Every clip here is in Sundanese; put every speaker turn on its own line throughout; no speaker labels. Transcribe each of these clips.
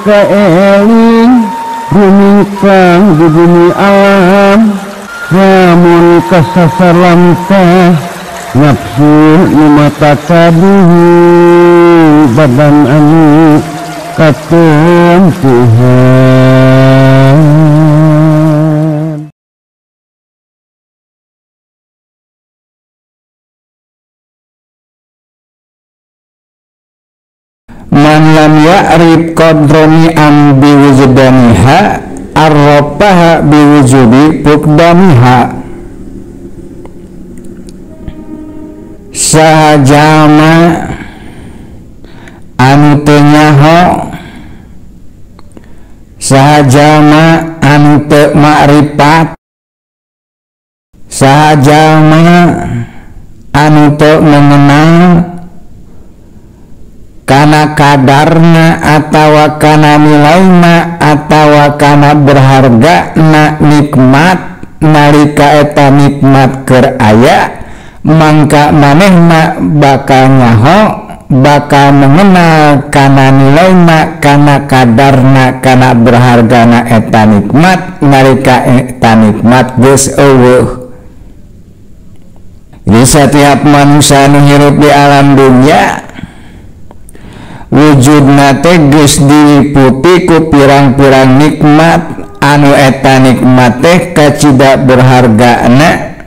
kaeling rumingkang di bumi alam lamun kasasar lamtah nafsu nu mata kaduhu badan anu katempuhan.
Man lam ya'rif qadra ni'am biwujdaniha arrafaha biwujudi fuqdaniha. Saha jalma anu teu nyaho, saha jalma anu teu makrifat, saha jalma anu teu mengenal kana kadarna atawa kana nilaina atawa kana berhargana nikmat nalika eta nikmat keur aya mangka manehna bakal nyaho, bakal mengenal kana nilaina, kana kadarna, kana berhargana eta nikmat nalika eta nikmat geus eueuh. Jadi setiap manusia nu hirup di alam dunia wujudna teh geus diliputi ku pirang-pirang nikmat anu eta nikmat teh kacida berhargana,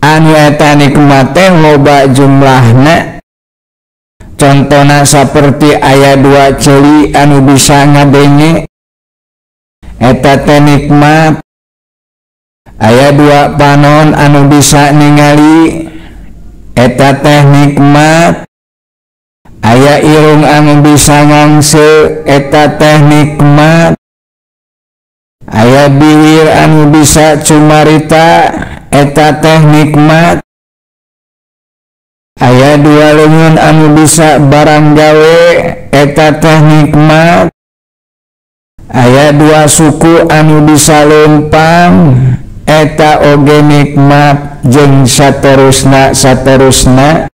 anu eta nikmat teh loba jumlahna. Contona saperti aya dua ceuli anu bisa ngadenge, eta teh nikmat. Aya dua panon anu bisa ningali, eta teh nikmat. Aya irung anu bisa ngangse, eta teh nikmat. Aya biwir anu bisa cumarita, eta teh nikmat. Aya dua leungeun anu bisa barang gawe, eta teh nikmat. Aya dua suku anu bisa leumpang, eta oge nikmat, jeung saterusna saterusna.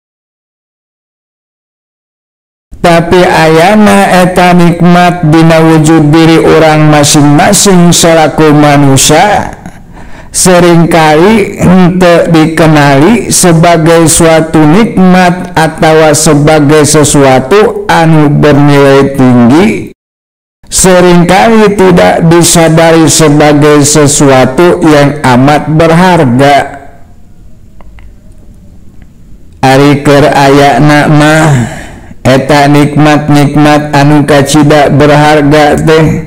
Tapi ayana eta nikmat dina wujud diri orang masing-masing selaku manusia seringkali henteu dikenali sebagai suatu nikmat atau sebagai sesuatu anu bernilai tinggi, seringkali tidak disadari sebagai sesuatu yang amat berharga. Ari keur ayana mah eta nikmat-nikmat anu kacida berharga teh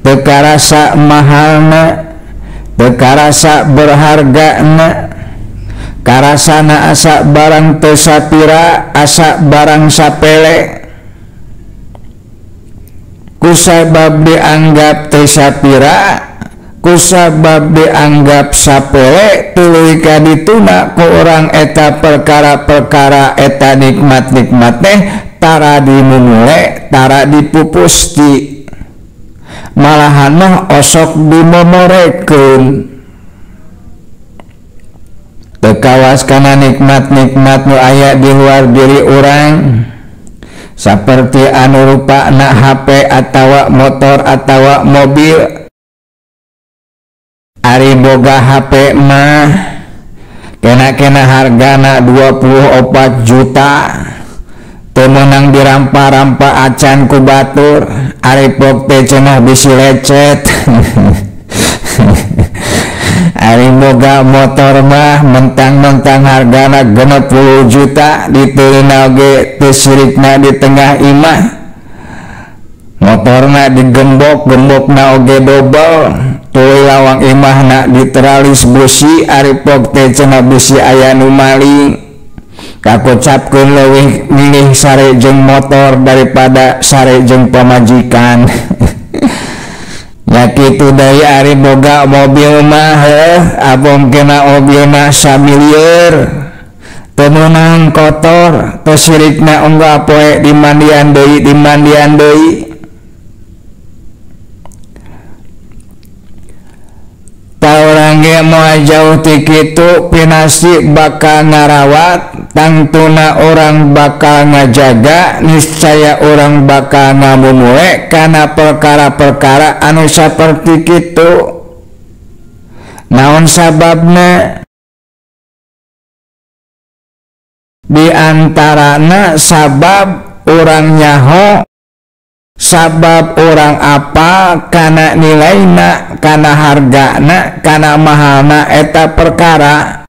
teu karasa mahalna, teu karasa berhargana, karasana asa barang teu sapira, asa barang sapele. Kusabab dianggap teu sapira, kusabab dianggap sapele, tuluy ka dituna ku urang eta perkara-perkara eta nikmat-nikmat teh tara dimumule, tara dipupusti, malahan mah osok dimomorekeun. Teu kawas kana nikmat-nikmat nu aya di luar diri urang saperti anu rupana HP atawa motor atawa mobil. Ari boga HP mah kena-kena hargana 24 juta teu meunang dirampa-rampa acan ku batur, ari pok teh cenah bisi lecet. Ari boga motor mah mentang-mentang hargana 60 juta diteulina oge teu sirikna di tengah imah, motorna digembok, gembokna oge dobel, tuluy lawang imahna diteralis besi, ari pok teh cenah besi aya nu maling. Kakocapkeun leuwih milih sare jeung motor daripada sare jeung pamajikan. Ya kitu deui ari boga mobil mah heuh, abong kena mobilna samilieur teu meunang kotor, teu sirikna unggal poe dimandian deui, dimandian deui. Urang ge moal jauh ti kitu, pinasti bakal ngarawat, tangtuna urang bakal ngajaga, niscaya urang bakal ngamumule kana perkara-perkara anu saperti kitu. Naon sababna? Di antarana sabab urang nyaho, sabab urang apa kana nilaina, kana hargana, kana mahalna eta perkara.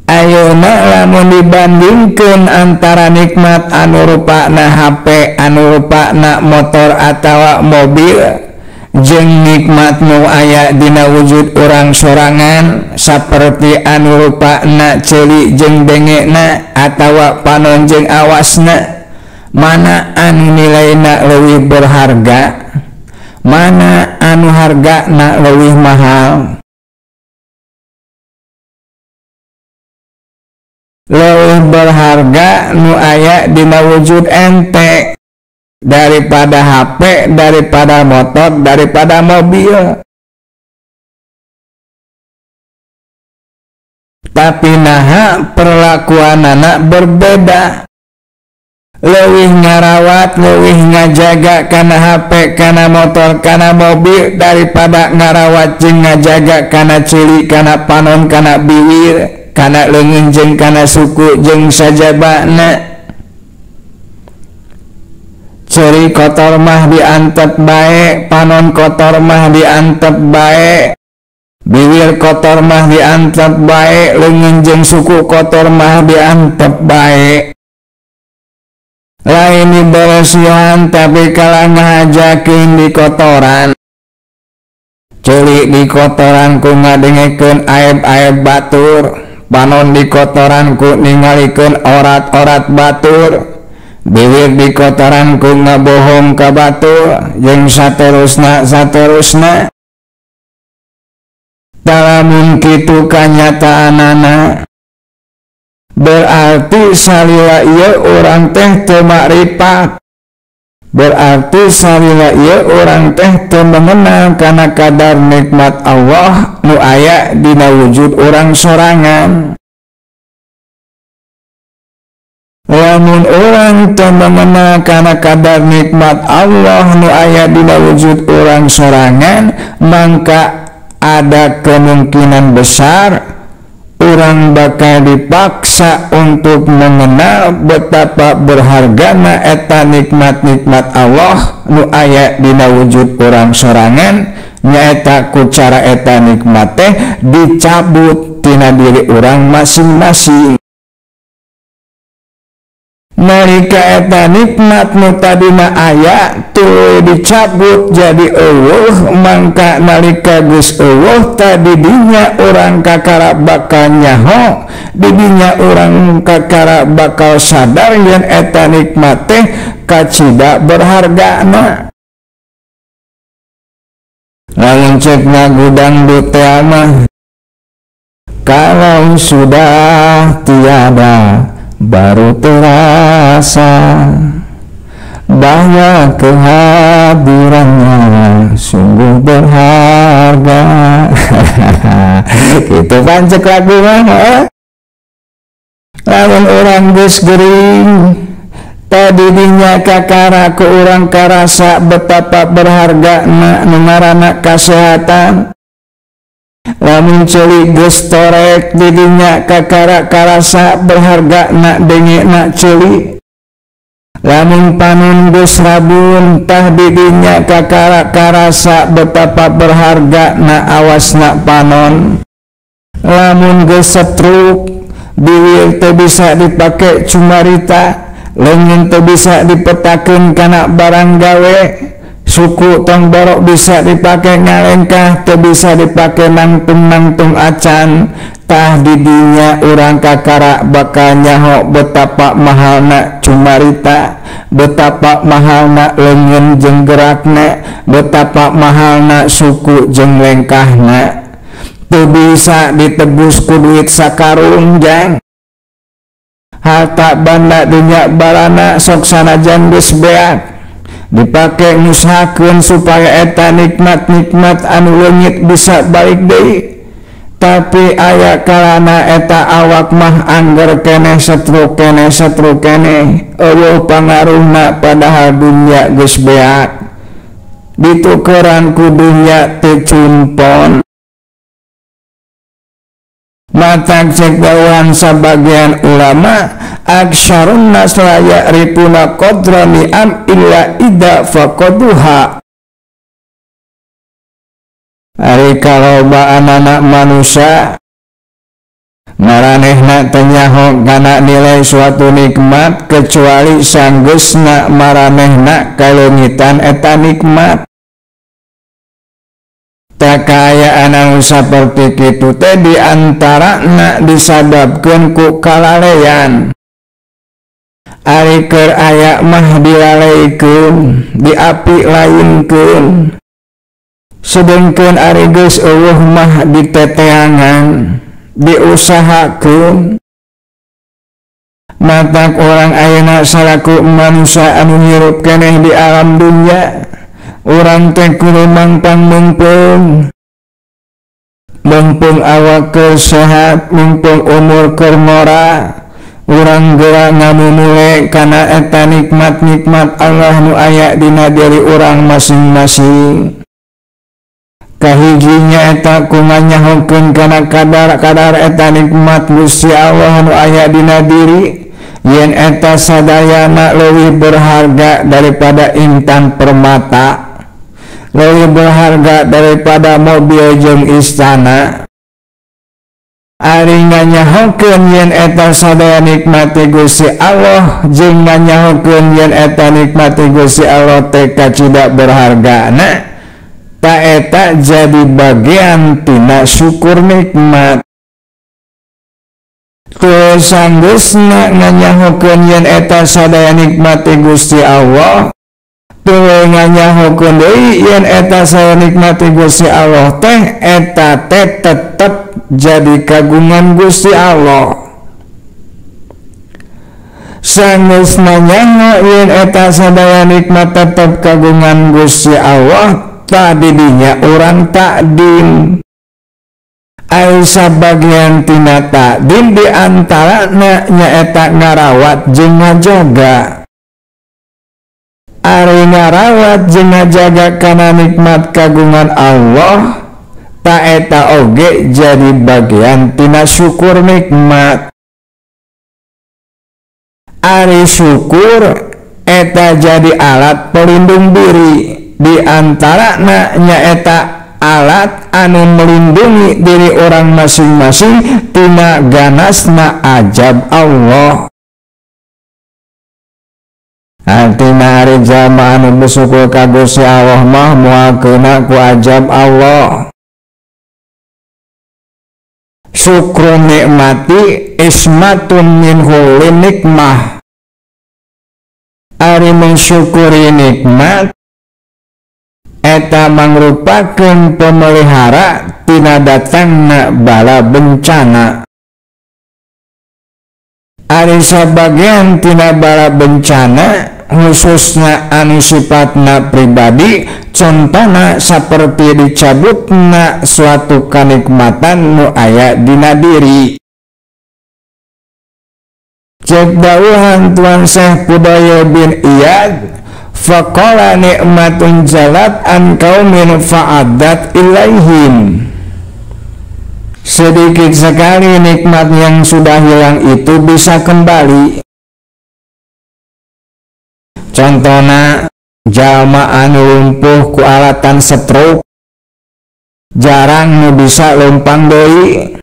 Ayeuna lamun dibandingkeun antara nikmat anu rupana HP, anu rupana motor atawa mobil jeung nikmat nu aya dina wujud urang sorangan saperti anu rupana ceuli jeung dengena atawa panon jeung awasna, mana anu nilaina leuwih berharga, mana anu hargana leuwih mahal? Leuwih berharga nu aya dina wujud ente daripada HP, daripada motor, daripada mobil. Tapi naha perlakuanana berbeda. Leuwih ngarawat, leuwih ngajaga kana HP, kana motor, kana mobil daripada ngarawat jeung ngajaga kana ceuli, kana panon, kana biwir, kana leungeun jeung kana suku jeung sajabana. Ceuri kotor mah diantep bae, panon kotor mah diantep bae, biwir kotor mah diantep bae, leungeun jeung suku kotor mah diantep bae. Lain diberesihan tapi kalah ngahajakeun di kotoran. Ceuli di kotoran ku ngadengekeun aib-aib batur, panon di kotoran ku ningalikeun orat-orat batur, biwir di kotoran ku ngabohong ka batur, jeung saterusna saterusna. Talamun kitu kanyataanana, berarti salila ieu urang teh teu makrifat, berarti salila ieu urang teh teu mengenal kana kadar nikmat Allah nu aya dina wujud urang sorangan. Lamun urang teu mengenal kana kadar nikmat Allah nu aya dina wujud urang sorangan, mangka ada kemungkinan besar urang bakal dipaksa untuk mengenal betapa berhargana eta nikmat-nikmat Allah nu aya dina wujud urang sorangan, nyaeta ku cara eta nikmat teh dicabut tina diri urang masing-masing. Nalika eta nikmat nu tadina aya tuluy dicabut jadi eueuh, mangka nalika geus eueuh tadi dinya urang kakara bakal nyaho, didinya urang kakara bakal sadar yen eta nikmat teh kacida berhargana. Lamun cek ngagudang teh mah, kalau sudah tiada baru terasa bahwa kehadirannya sungguh berharga. Itu pancek lagu mah. Lamun urang geus gering tadi dinya kakara ku urang karasa betapa berharga nu ngaranna kasehatan. Lamun ceuli geus torek didinya kakara karasa berharga na denge na ceuli. Lamun panon geus rabun tah didinya kakara karasa betapa berharga na awasna panon. Lamun geus setruk biwir teu bisa dipake cumarita, leungeun teu bisa dipetakeun kana barang gawe, suku tong borok bisa dipake ngalengkah, teu bisa dipake nangtung-nangtung acan. Tah didinya urang kakara bakal nyaho betapa mahalna cumarita, betapa mahalna leungeun jeung gerakna, betapa mahalna suku jeung lengkahna. Teu bisa ditebus ku duit sakarung jang. Harta banda dunya barana sok sanajan geus beak, Dipake ngusahakeun supaya eta nikmat-nikmat anu leungit bisa balik deui. Tapi aya kalana eta awak mah angger keneh setruk keneh setruk keneh eueuh pangaruhna padahal dunya geus beak ditukeran ku dunya teu cumpon. Matak cek dawuhan sabagian ulama aksyarun nas la ya'rifuna qadra ni'am illa idza faqaduha. Ari kalobaan anak manusia maranehna teu nyaho kana nilai suatu nikmat kecuali sanggeusna maranehna kaleungitan eta nikmat. Tak kaayaan anu saperti kitu teh diantarana disababkeun ku kalalean. Ari keur aya mah dilaleikeun, diapi lainkeun. Sedengkeun ari geus eueuh mah diteteangan, diusahakeun. Matak urang ayeuna salaku manusia anu hirup keneh di alam dunya, urang teh kudu mangpang meungpeung. Meungpeung awak keur sehat, meungpeung umur keur ngora. Urang geura ngamumule kana eta nikmat-nikmat Allah nu aya dina diri urang masing-masing. Kahijinya eta ku nganyahokeun kana kadar-kadar eta nikmat Gusti Allah nu aya dina diri, yen eta sadayana leuwih berharga daripada intan permata, leuwih berharga daripada mobil jeung istana. Ari nganyahokeun yen eta sadaya nikmat Gusti Allah jeung nganyahokeun yen eta nikmat Gusti Allah teh kacida berhargana, ta eta jadi bagian tina syukur nikmat. Teu sanggeusna nganyahokeun yen eta sadaya nikmat Gusti Allah, teu nganyahokeun deui yen eta sadaya nikmat Gusti Allah teh eta teh tetep jadi kagungan Gusti Allah. Sanggeusna nyaho yen eta sadaya nikmat tetep kagungan Gusti Allah, tadi dinya urang takdim. Ai sabagian tina takdim diantarana nyaeta ngarawat jeung ngajaga. Ari ngarawat jeung ngajaga kana nikmat kagungan Allah, ta eta oge jadi bagian tina syukur nikmat. Ari syukur eta jadi alat pelindung diri, di antarana nyaeta alat anu melindungi diri orang masing-masing tina ganasna ajab Allah. Artina ari jalma anu bersyukur ka Gusti Allah mah moal keuna ku ajab Allah. Syukur nikmati ismatun min hulli nikmah. Ari mensyukuri nikmat eta mangrupakeun pemelihara tina datangna bala bencana. Ari sabagian tina bala bencana khususna anu sifatna pribadi, contona saperti dicabutna suatu kanikmatan nu aya dina diri. Cek dawuhan Tuan Syekh Fudail bin Iyad, faqala nikmatun jalat an qaumin fa'adat ilaihim. Sedikit sekali nikmat yang sudah hilang itu bisa kembali. Contohna jalma anu lumpuh ku alatan stroke, jarang nu bisa lempang deui.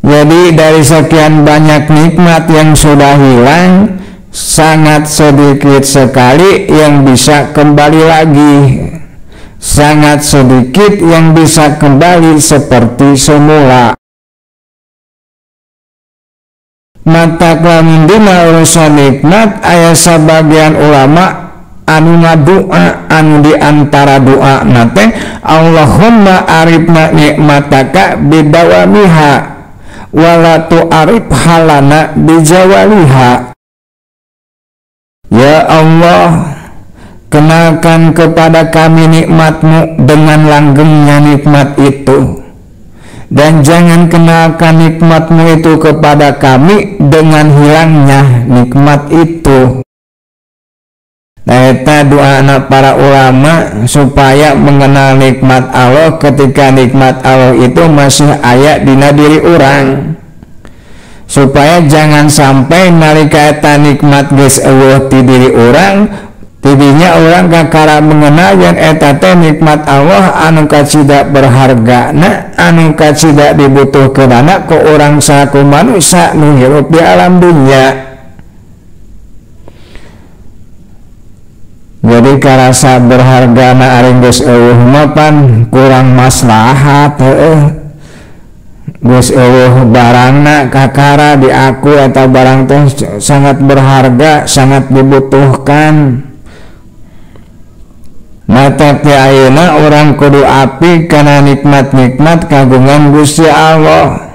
Jadi dari sekian banyak nikmat yang sudah hilang, sangat sedikit sekali yang bisa kembali lagi. Sangat sedikit yang bisa kembali seperti semula. Mata kelamin dina urusan nikmat aya sabagian ulama anu ngadua, anu di antara doa nate Allahumma arifna nikmataka bidawamiha wala tu'arif halana bijawaliha. Ya Allah, Kenalkan kepada kami nikmatmu dengan langgengnya nikmat itu, dan jangan kenalkan nikmatmu itu kepada kami dengan hilangnya nikmat itu. Nah, eta doa anak para ulama supaya mengenal nikmat Allah ketika nikmat Allah itu masih aya dina diri urang, supaya jangan sampai nalika eta nikmat geus eueuh ti diri urang, tidinya orang kakara mengenal yang eta teh nikmat Allah anu kacida berhargana, anu kacida dibutuhkeunana ku urang salaku manusia nu hirup di alam dunia. Jadi karasa berhargana ari geus eueuh mah pan kurang maslahat heueuh. Geus eueuh barangna kakara diaku eta barang teh sangat berharga, sangat dibutuhkan. Mata ti ayeuna urang kudu apik kana nikmat-nikmat kagungan Gusti Allah.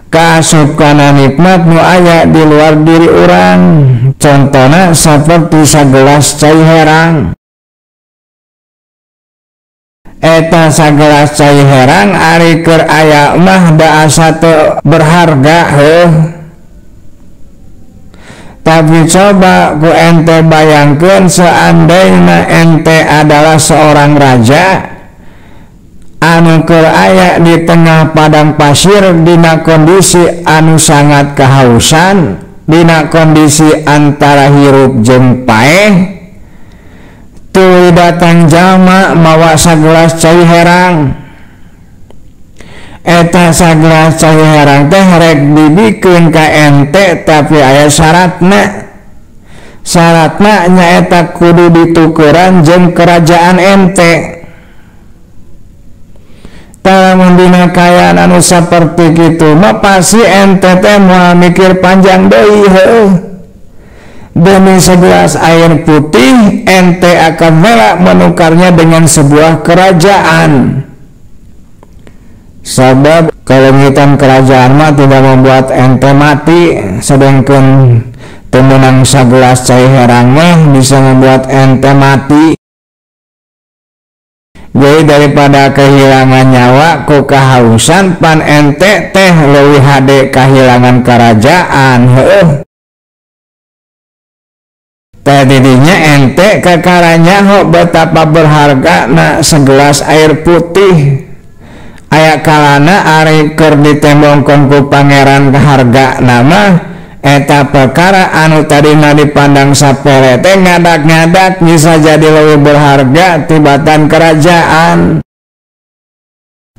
Kaasup kana nikmat nu aya di luar diri urang. Contona saperti sagelas cai herang. Eta sagelas cai herang ari keur aya mah da asa teu berharga heuh. Tapi coba ku ente bayangkeun seandainya ente adalah seorang raja anu keur aya di tengah padang pasir dina kondisi anu sangat kehausan, dina kondisi antara hirup jeung paeh, tuluy datang jalma mawa sagelas cai herang. Eta sagelas cai herang teh rek dibikeun ka ente tapi aya syaratna. Syaratna nyaeta kudu ditukeran jeung kerajaan ente. Lamun dina kaayaan anu saperti kitu mah pasti ente teh moal mikir panjang deui heuh. Demi segelas air putih ente akan rela menukarnya dengan sebuah kerajaan. Sebab kelengitan kerajaan mah tidak membuat ente mati, sedangkan temenang sagelas cai herang mah bisa membuat ente mati. Jadi daripada kehilangan nyawa ku kehausan, pan ente teh leuwih hade kehilangan kerajaan heuh. Teh didinya ente kakaranya ho betapa berharga na segelas air putih. Aya kalana ari keur ditembongkeun ku pangeran harga nama eta perkara anu tadina dipandang sapele teh ngadak-ngadak bisa jadi leuwih berharga tibatan kerajaan.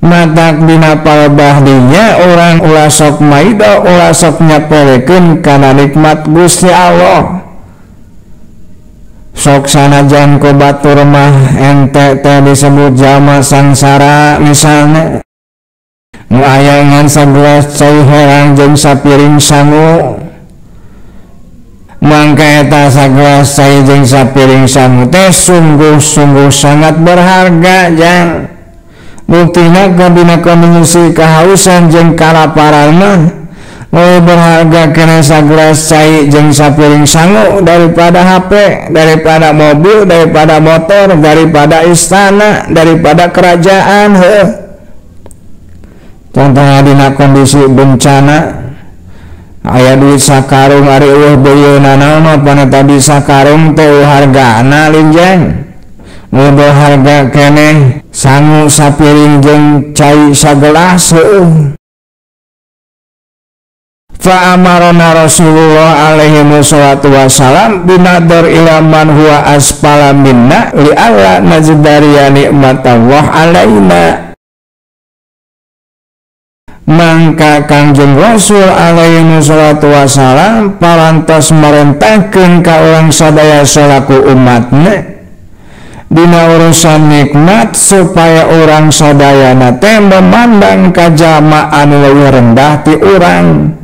Matak dina palebah dinya urang ulah sok maido, ulah sok nyapelekeun kana nikmat Gusti Allah. Sok sanajan ku batur mah ente teh disebut jalma sangsara misalnya, nu aya ngan sagelas cai herang jeung sapiring sangu. Mangka eta sagelas cai jeung sapiring sangu teh sungguh-sungguh sangat berharga jang. Buktina dina kondisi kehausan jeung kalaparan mah lebih berharga kena sagelas cai jeung sapiring sangu daripada HP, daripada mobil, daripada motor, daripada istana, daripada kerajaan heuh. Contohnya dina kondisi bencana aya duit sakarung ari eueuh beulieuna mah pan eta bisa karung teh hargana linjeng. Nu berharga keneh sangu sapiring jeung cai sagelas heuh. Fa amarona Rasulullah alaihi wassalatu wassalam binadar ila man huwa asfala minna li alla nazdariya nikmatallah alaina. Mangka Kangjeng Rasul alaihi wassalatu wassalam parantos merentahkeun ka urang sadaya salaku umatna dina urusan nikmat supaya urang sadayana teh memandang ka jalma anu leuwih rendah ti urang,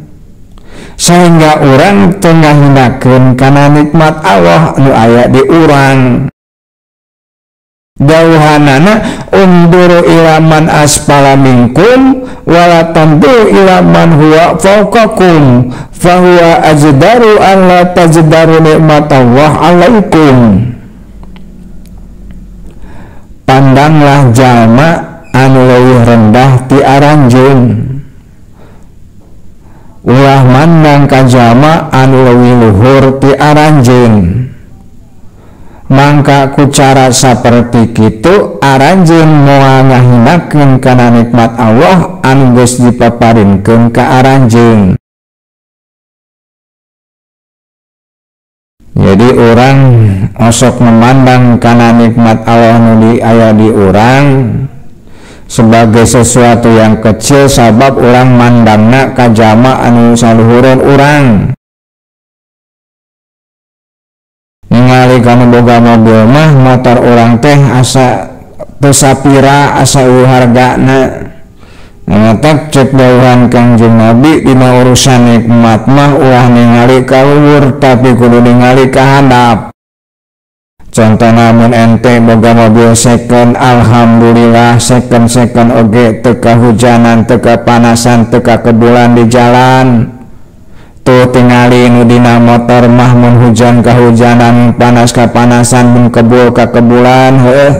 sehingga urang teu ngahinakeun kana nikmat Allah nu aya di urang. Dawuhanana unduru ila man asfala minkum wala tandu ila man huwa fawqakum fahuwa ajdaru an la tajdaru nikmatallah alaikum. Pandanglah jalma anu leuwih rendah ti aranjeun, ulah mandang ka jalma anu leuwih luhur ti aranjeun. Mangka ku cara saperti kitu aranjeun moal ngahinakeun kana nikmat Allah anu geus dipaparinkeun ka aranjeun. Jadi orang osok memandang kana nikmat Allah nu aya di urang sebagai sesuatu yang kecil sabab orang mandangna ka jalma anu saluhureun urang. Ningali kanu boga mobil mah motor urang teh asa teu sapira, asa eueuh hargana. Ngetek cek dawuhan Kangjeng Nabi dina urusan nikmat mah ulah ningali ka luhur tapi kudu ningali ka handap. Contohna mun ente boga mobil second, alhamdulillah second-second oge teu kahujanan, teu kapanasan, teu kakebulan di jalan. Tuh tingali nu dina motor mah mun hujan kahujanan, panas kapanasan, mun kebul kakebulan heuh.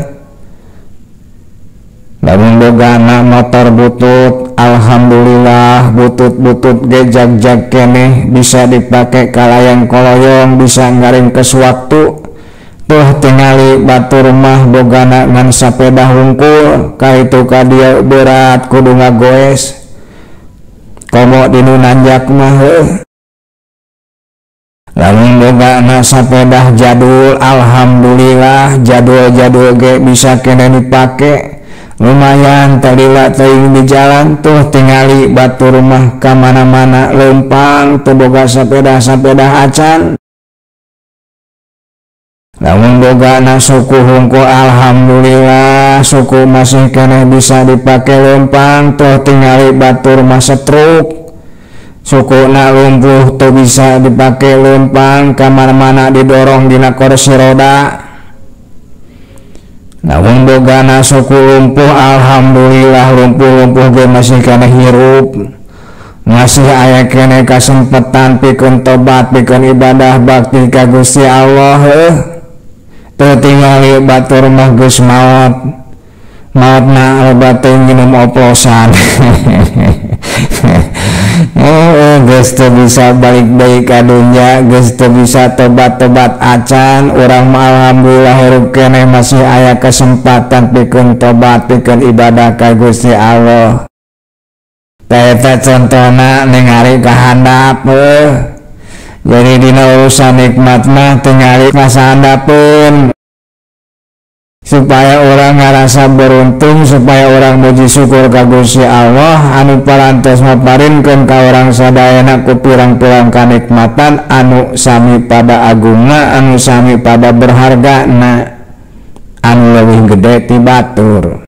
Lamun bogana motor butut, alhamdulillah butut-butut ge jag-jag keneh bisa dipake kalayang koloyong, bisa ngaringkes waktu. Tuh tingali batur mah bogana ngan sapeda hungkul, ka itu ka dieu berat kudu ngagoes. Komo dinu nanjak mah heuh. Lamun bogana sapedah jadul, alhamdulillah jadul-jadul ge bisa keneh dipake. Lumayan talila teuing di jalan. Tuh tingali batur mah ka mana-mana leumpang teu boga sapeda-sapeda acan. Lamun bogana suku hungkul, alhamdulillah suku masih keneh bisa dipake leumpang. Tuh tingali batur mah setruk, sukuna lumpuh teu bisa dipake leumpang, ka mana-mana didorong dina kursi roda. Lamun bogana suku lumpuh, alhamdulillah lumpuh-lumpuh ge masih keneh hirup, masih aya keneh kasempetan pikeun tobat, pikeun ibadah bakti ka Gusti Allah heuh. Teu tingali batur mah geus maot, maotna loba teuing nginum oplosan. Geus teu bisa balik deui ka dunya, geus teu bisa tobat-tobat acan. Urang mah alhamdulillah hirup keneh masih aya kesempatan pikeun tobat, pikeun ibadah ka Gusti Allah. Eta contona ningali ka handap heuh. Jadi dina urusan nikmat mah tingali ka sahandapeun, supaya orang ngarasa beruntung, supaya orang muji syukur ka Gusti Allah anu parantos maparinkeun ka urang sadayana ku pirang-pirang kanikmatan anu sami pada agungna, anu sami pada berhargana, anu leuwih gede ti batur.